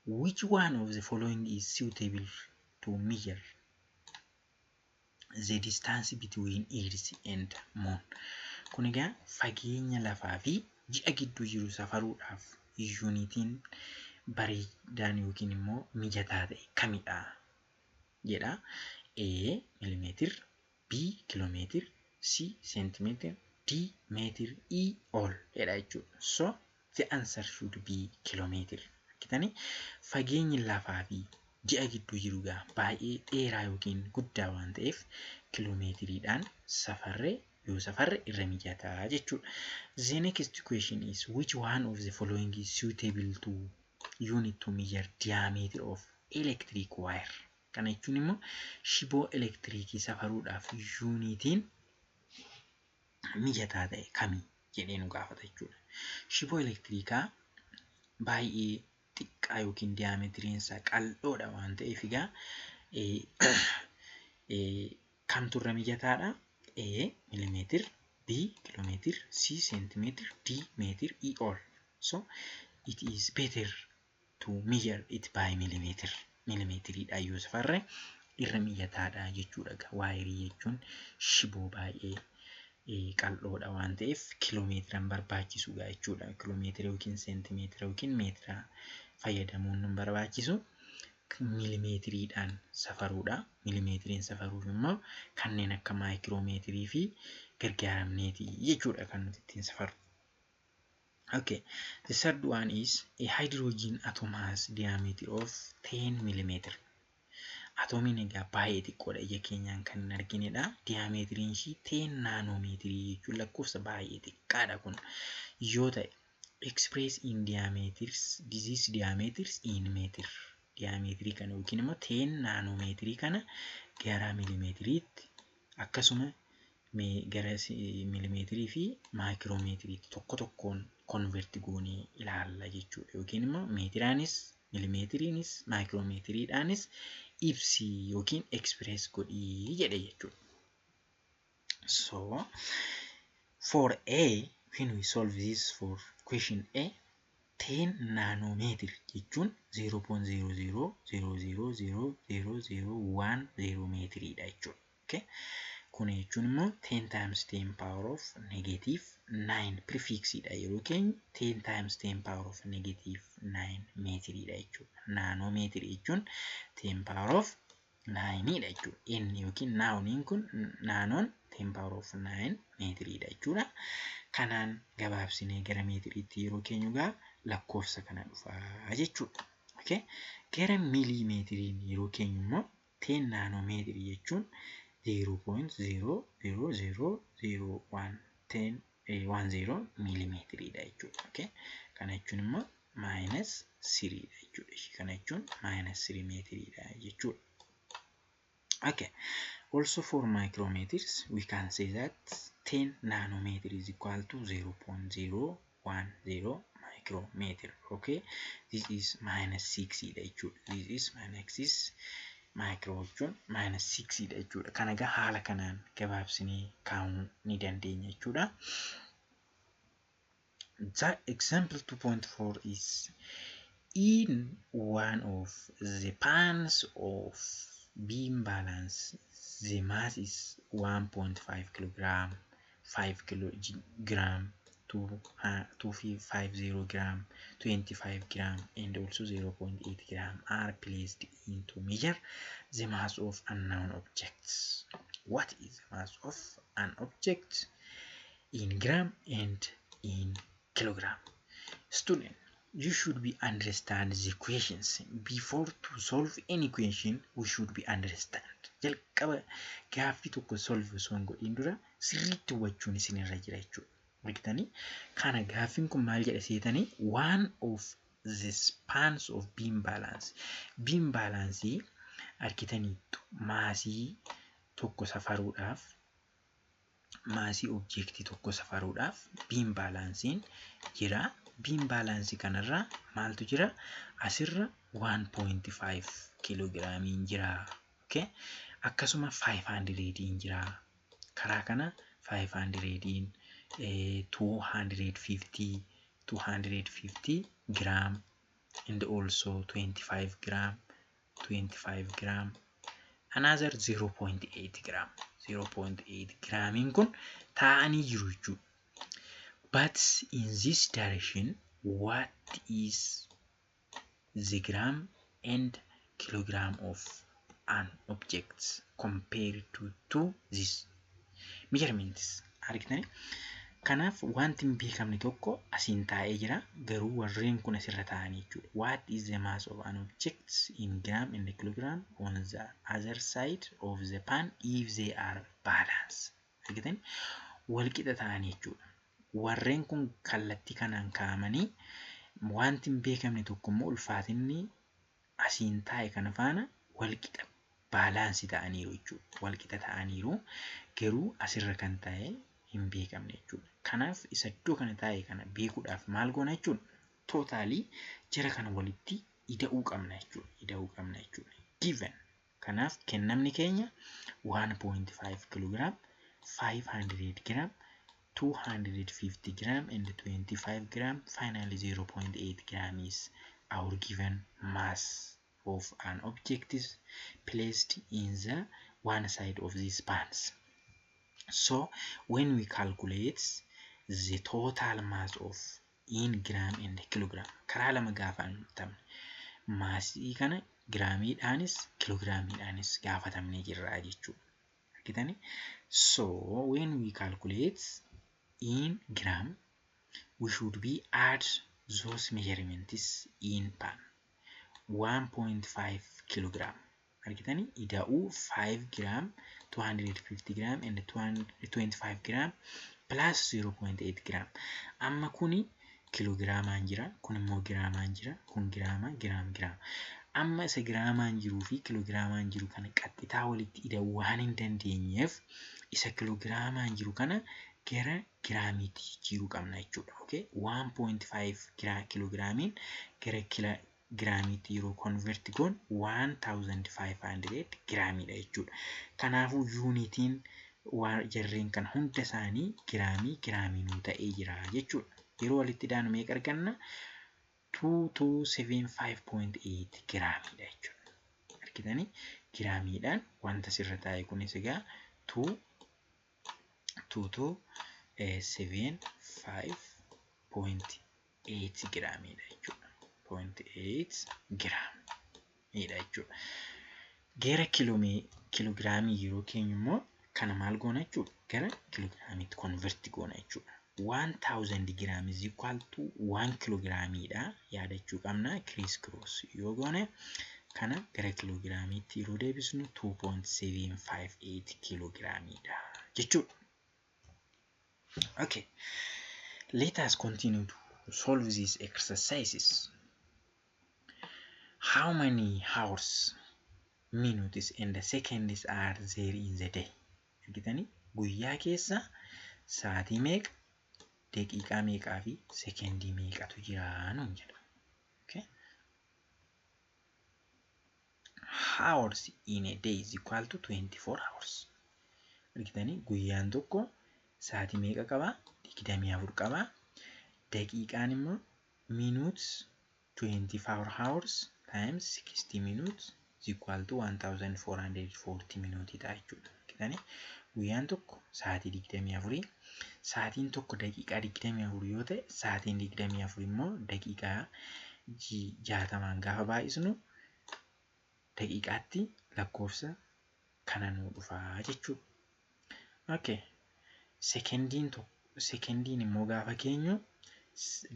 Which one of the following is suitable to measure the distance between Earth and Moon? Kun egaa fageenya lafaa fi ji'a gidduu jiru safaruudhaaf yuunitiin bareedaan yookiin immoo mijataa ta'e kamidha jedha. A. Millimeter, B. Kilometer, C. Centimeter, D. Meter, E. All jedha jechuudha. So the answer should be kilometer. Argitanii, fageenyi lafaa fi ji'a gidduu jiru egaa baay'ee dheeraa yookiin guddaa waan ta'eef kiloomeetiriidhaan safarree yoo safarre irra mijataa jechuudha. The next question is, which one of the following is suitable to unit to measure diameter of electric wire? Kana jechuun immoo shiboo elektiriikii safaruudhaaf yuunitiin mijataa ta'e kami jedhee nu gaafata jechuudha. Shiboo elektiriikaa baay'ee xiqqaa yookiin diyaametiriin isaa qal'oodha waan ta'eef egaa kamtu irra mijataadha? A. Millimeter, B. Kilometer, C. Centimeter, D. Meter, E. All. So it is better to measure it by millimeter. Millimeetiriidhaan yoo safarre irra mijataadha jechuudha. Waayirii jechuun shiboo baay'ee qal'oodha waan ta'eef kiloomeetira hin barbaachisu jechuudha. Kiloomeetira yookiin seentimeetira yookiin meetira fayyadamuun nu barbaachisu. Miilimeetiriidhaan safaruudha. Miilimeetiriin safaruuf immoo kanneen akka maayikiroomeetirii fi gargaaramneeti jechuudha kan nuti ittiin safarru. Okay, the third one is a hydrogen atom has diameter of 10 millimeter. Atoomiin egaa baay'ee xiqqoodha, ija keenyaan kan hin arginedha. Diyaameetiriin ishii 10 naanoomeetirii jechuun lakkoofsa baay'ee xiqqaadha kun yoo ta'e, express in diameters, this diameters in meter. Diyaameetirii kana yookiin immoo 10 naanoomeetirii kana gara miilimeetiriitti, akkasuma gara miilimeetirii fi maayikiroomeetiriitti tokko tokkoon convert goonee ilaalla jechuudha. Yookiin immoo meetiraanis, miilimeetiriinis, maayikiroomeetiriidhaanis ibsi yookiin express godhii jedhe jechuudha. So for A, when we solve this for question A, 10 nanometer jechuun 0.000000010 meetiriidha jechuudha. Okay? Kun jechuun immoo 10 times 10 power of negative 9 prefixidha yeroo keenyu 10 times 10 power of negative 9 meetiriidha jechuudha. Naanoomeetirii jechuun 10 power of 9 dha jechuudha. Inni yookiin naanoniin kun naanoon 10 power of 9 meetiriidha jechuudha. Kanaan gabaabsinee gara meetiriitti yeroo keenyu gaa lakkoofsa kana dhufaa jechuudha. Okay? Gara miilimeetiriin yeroo keenyu immoo 10 naanoomeetirii jechuun 0.0000110 miilimeetiriidha jechuudha. Okay? Kana jechuun immoo minus 3 dha jechuudha. Kana jechuun minus 3 meetiriidha jechuudha. Okay. Also for micrometers, we can say that 10 nanometer is equal to 0.010 micrometer. Okay. This is minus 6 dha jechuudha. This is minus 6 micro jechuun minus 6 dha jechuudha. Kana egaa haala kanaan gabaabsinee kaa'uu ni dandeenya jechuudha. The example 2.4 is, in one of the pans of beam balance, the mass is 1.5 kilogram, 5 kilogram, 250 gram, 25 gram and also 0.8 gram are placed in to measure the mass of unknown objects. What is the mass of an object in gram and in kilogram? Student, You should be understand the questions. Before to solve any question, we should be understand. Jalqaba gaaffii tokko solve osoo hin godhin dura sirriitti hubachuun isinirra jira jechuudha. Argitanii, kana gaaffiin kun maal jedha seetanii? One of the spans of beam balance. Beam balance argitaniittu, maasii tokko safaruudhaaf, maasii objectii tokko safaruudhaaf beam balanceiin jira. Beam balanceii kanarra maaltu jira? Asirra 1.5 kiiloogiraamiin jira. Okay? Akkasuma 500 jira. Karaa kana 500, 250, 250 gram and also 25 gram, 25 gram, another 0.8 gram, 0.8 gramiin kun taa'anii jiru jechuudha. But in this direction, what is the gram and kilogram of an object compared to this measurements? Argitanii? Kanaaf wanti hin beekamne tokko asiin taa'ee jira, garuu warreen kun asirra taa'anii jechuudha. What is the mass of an object in gram and kilogram on the other side of the pan if they are balanced? Argitanii, walqixa ta'anii jechuudha. Warreen kun kallattii kanaan kaa'amanii, wanti hin beekamne tokko immoo ulfaatinni asiin taa'e kana faana walqixa balanceii ta'aniiru jechuudha. Walqixa ta'aniiru, garuu asirra kan taa'e hin beekamne jechuudha. Kanaaf isa iddoo kana taa'e kana beekuudhaaf maal goona jechuudha? Totalii jara kana walitti ida'uu qabna jechuudha. Ida'uu qabna jechuudha. Given. Kanaaf kennamni keenya 1.5 kilogram, 500 gram, 250 gram and 25 gram, finally 0.8 gram is our given mass of an object is placed in the one side of these pans. So when we calculate the total mass of in gram and kilogram, karaa lama gaafatamne, maasii kana giraamiidhaanis kiloogiraamiidhaanis gaafatamnee jirra jechuudha. Argitanii? So when we calculate in gram, we should be add those measurements in pan. 1.5 kilogram argitanii, ida'uu 5 gram, 250 gram and 25 gram plus 0.8 gram. Amma kuni kiloogiraamaan jira, kun immoo giraamaan jira, kun giraama, giraam, giraama. Amma isa giraamaan jiruu fi kiloogiraamaan jiru kana qaxxitaa walitti ida'uu waan hin dandeenyeef, isa kiloogiraamaan jiru kana gara giraamiitti jijjiiruu qabna jechuudha. Okay? 1.5 kiloogiraamiin gara giraamiitti yeroo convert goon 1500 giraamiidha jechuudha. Kanaafuu unitiin waan jarreen kan hunda isaanii giraamii giraamii nuu ta'ee jira jechuudha. Yeroo walitti daanu meeqa arganna? 2275.8 giraamiidha jechuudha. Argitanii, giraamiidhaan wanta sirra taa'e kunis egaa 2 2275.8 giraamiidha jechuudha. 0.8 giraamiidha jechuudha. Gara kiloogiraamii yeroo keenyu immoo kana maal goona jechuudha? Gara kiloogiraamiitti convert goona jechuudha. 1000 gram is equal to 1 kiloogiraamiidha yaadachuu qabna. Criss cross yoo goone, kana gara kiloogiraamiitti yeroo deebisnu 2.758 kiloogiraamiidha jechuudha. Okay, let us continue to solve these exercises. How many hours, minutes and seconds are there in the day? Argitanii, guyyaa keessa sa'aatii meeqa, daqiiqaa meeqaa fi sekendii meeqatu jira nuun jedha. Okay. Hours in a day is equal to 24 hours. Argitanii, guyyaan tokko sa'aatii meeqa qabaa? 24 qabaa. Daqiiqaan immoo minutes, 24 hours times 60 minutes is equal to 1440 minuutii ta'a jechuudha. Argitanii, guyyaan tokko sa'aatii 24, sa'aatiin tokko daqiiqaa 24 yoo ta'e, sa'aatiin 24 immoo daqiiqaa 60n gaafa baay'isnu daqiiqaatti lakkoofsa kana nuu dhufaa jechuudha. Okay. Sekendiin tokko, sekendiin immoo gaafa keenyu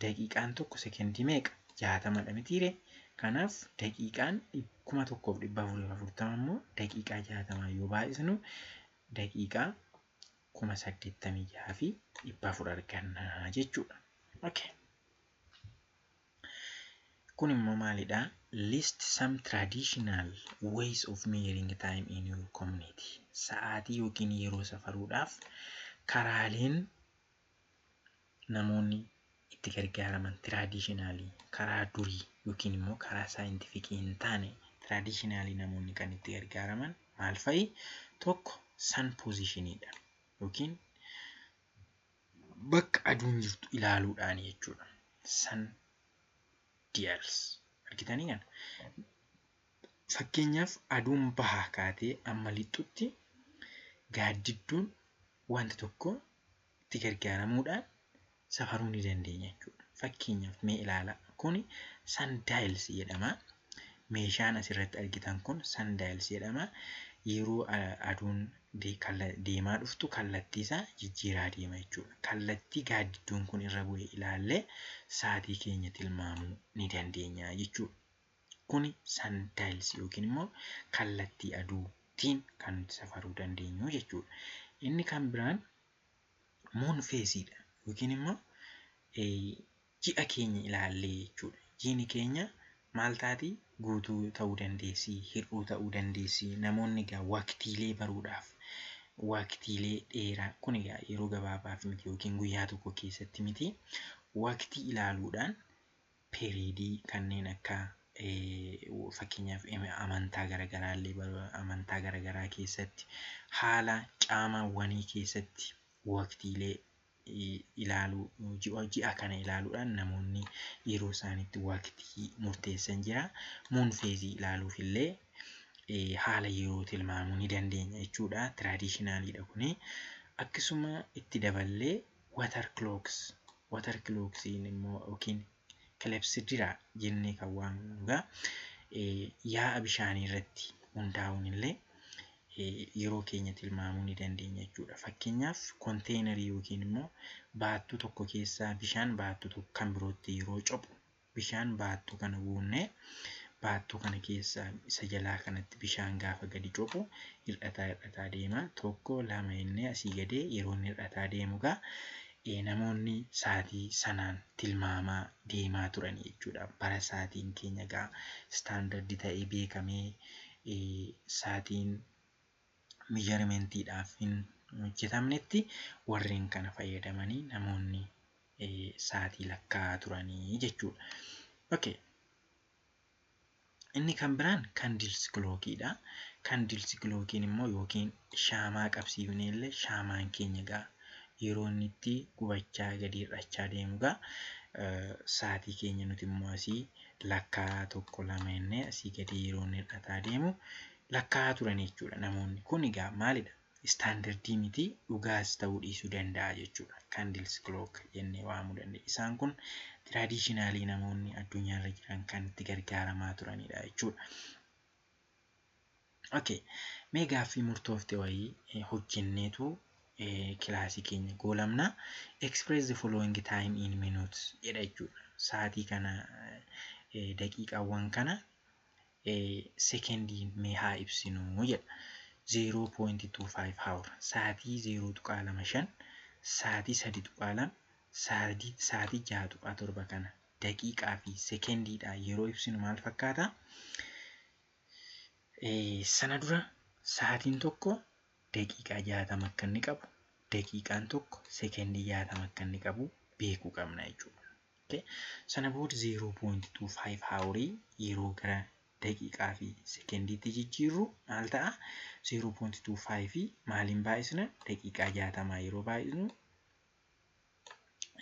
daqiiqaan tokko sekendii meeqa? 60dha mitiire. Kanaaf daqiiqaan 1440 immoo daqiiqaa 60 yoo baay'isnu daqiiqaa 86,400 arganna jechuudha. Okay. Kun immoo maalidha? List some traditional ways of measuring time in your community. Sa'aatii yookiin yeroo safaruudhaaf karaaleen namoonni itti gargaaraman, traditionally, karaa durii yookiin immoo karaa scientificii hin taane, traditionally namoonni kan itti gargaaraman maal fa'i? Tokko sun positioniidha yookiin bakka aduun jirtu ilaaluudhaan jechuudha. Sun dials argitanii kana. Fakkeenyaaf, aduun bahaa kaatee amma lixxutti gaaddidduun wanta tokko itti gargaaramuudhaan safaruu ni dandeenya jechuudha. Fakkeenyaaf mee ilaalaa, kuni sundials jedhama. Meeshaan asirratti argitan kun sundials jedhama. Yeroo aduun deemaa dhuftu kallattii isaa jijjiiraa deema jechuudha. Kallattii gaaddidduun kun irra bu'e ilaallee sa'aatii keenya tilmaamuu ni dandeenya jechuudha. Kuni sundials yookiin immoo kallattii aduutiin kan nuti safaruu dandeenyu jechuudha. Inni kan biraan moon phaseiidha yookiin immoo ji'a keenya ilaallee jechuudha. Jiini keenya maal taati? Guutuu ta'uu dandeessi, hir'uu ta'uu dandeessi. Namoonni egaa waqtiilee baruudhaaf, waqtiilee dheeraa kun egaa yeroo gabaabaaf miti yookiin guyyaa tokko keessatti miti. Waqtii ilaaluudhaan periodii kanneen akka, fakkeenyaaf, amantaa garaagaraa illee, amantaa garaagaraa keessatti haala caamaawwanii keessatti waqtiilee ilaaluu, ji'a kana ilaaluudhaan namoonni yeroo isaanitti waqtii murteessan jira. Moon phaseii ilaaluuf illee haala yeroo tilmaamuu ni dandeenya jechuudha. Traditionaliidha kuni. Akkasuma itti daballee water clocks, water clocksiin immoo yookiin clepsydra jennee kan waamnu egaa yaa'a bishaanii irratti hundaa'uun illee yeroo keenya tilmaamuu ni dandeenya jechuudha. Fakkeenyaaf, containerii yookiin immoo baattuu tokko keessaa bishaan baattuu tokko kan birootti yeroo cophu, bishaan baattuu kana guunnee baattuu kana keessaa isa jalaa kanatti bishaan gaafa gadi cophu hir'ataa hir'ataa deema. Tokko, lama jennee asii gadee yeroo inni hir'ataa deemu egaa namoonni sa'aatii sanaan tilmaamaa deemaa turan jechuudha. Bara sa'aatiin keenya egaa standardii ta'ee beekamee sa'aatiin measurementiidhaaf hin hojjetamnetti warreen kana fayyadamanii namoonni sa'aatii lakkaa'aa turanii jechuudha. Okay. Inni kan biraan candles clockiidha. Candles clockiin immoo yookiin shaamaa qabsiifnee illee, shaamaan keenya egaa yeroo inni itti gubachaa gadi hir'achaa deemu egaa sa'aatii keenya nuti immoo asii lakkaa'aa tokko, lama jennee asii gadi yeroo inni hir'ataa deemu lakkaa'aa turan jechuudha namoonni. Kun egaa maalidha? Standardii miti, dhugaas ta'uu dhiisuu danda'a jechuudha. Candles clock jennee waamuu dandeenya. Isaan kun traditionalii namoonni addunyaarra jiran kan itti gargaaramaa turanidha jechuudha. Okay. Mee gaaffii murtoofte wayii hojjenneetu kilaasii keenya goolabna. "Express the following time in minutes" jedha jechuudha. Sa'aatii kana, daqiiqaawwan kana sekendiin mee haa ibsinu jedha. 0.25 hour, sa'aatii 0.25, sa'aatii 3.2, sa'aatii 6.7 kana daqiiqaa fi sekendiidhaan yeroo ibsinu maal fakkaata? Sana dura sa'aatiin tokko daqiiqaa 60 akka inni qabu, daqiiqaan tokko sekendii 60 akka inni qabu beekuu qabna jechuudha. Sana booda 0.25 hourii yeroo gara daqiiqaa fi sekendiitti jijjiirru maal ta'a? 0.25 maaliin baay'isna? Daqiiqaa 60 yeroo baay'isnu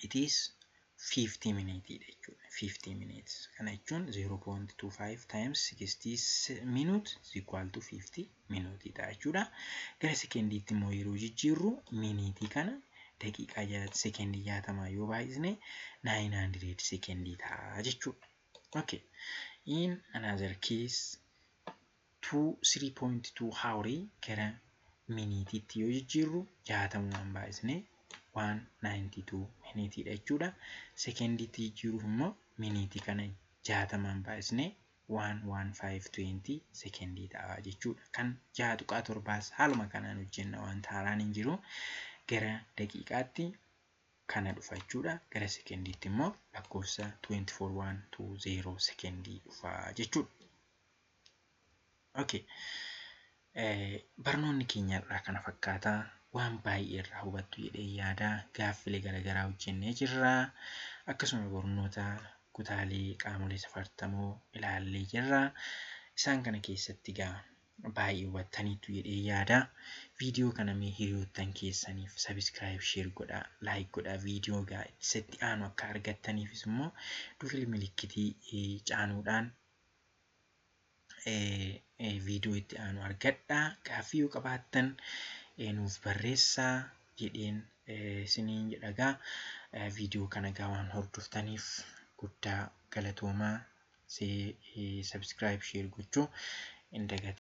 it is 50 minute jechuudha. 50 minutes. Kana jechuun 0.25 times 60 minute is equal to 50 minute ta'a jechuudha. Gara sekendiitti immoo yeroo jijjiirru miniitii kana daqiiqaa sekendii 60 yoo baay'isne 900 sekendii ta'a jechuudha. Okay. In another case, 2 3.2 hourii gara miniitiitti yoo jijjiirru 60 baay'isne 192 miniitiidha jechuudha. Sekendiitti jijjiiruuf immoo miniitii kana 60n baay'isnee 11520 sekendii ta'a jechuudha. Kan 6.7s haaluma kanaan hojjenna, wanta haaraan hin jiru. Gara daqiiqaatti kana dhufa jechuudha. Gara sekendiitti immoo lakkoofsa 24120 sekendii dhufa jechuudha. Okay. Barnoonni keenya irraa kana fakkaata. Waan baay'ee irraa hubattu jedhee yaada. Gaaffilee garaagaraa hojjennee jirra. Akkasuma barnoota kutaalee qaamolee safartamoo ilaallee jirra. Isaan kana keessatti egaa baay'ee hubattaniitu jedhee yaada. Viidiyoo kana mee hiriyoottan keessaniif subscribe, share godhaa, like godhaa. Viidiyoo egaa isatti aanu akka argattaniifis immoo dawwal milikkitii caanuudhaan viidiyoo itti aanu argadhaa. Gaaffii yoo qabaattan nuuf barreessaa jedheen isiniin jedha egaa. Viidiyoo kana egaa waan hordoftaniif guddaa galatoomaa. Subscribe, share gochuu hin dagatinaa.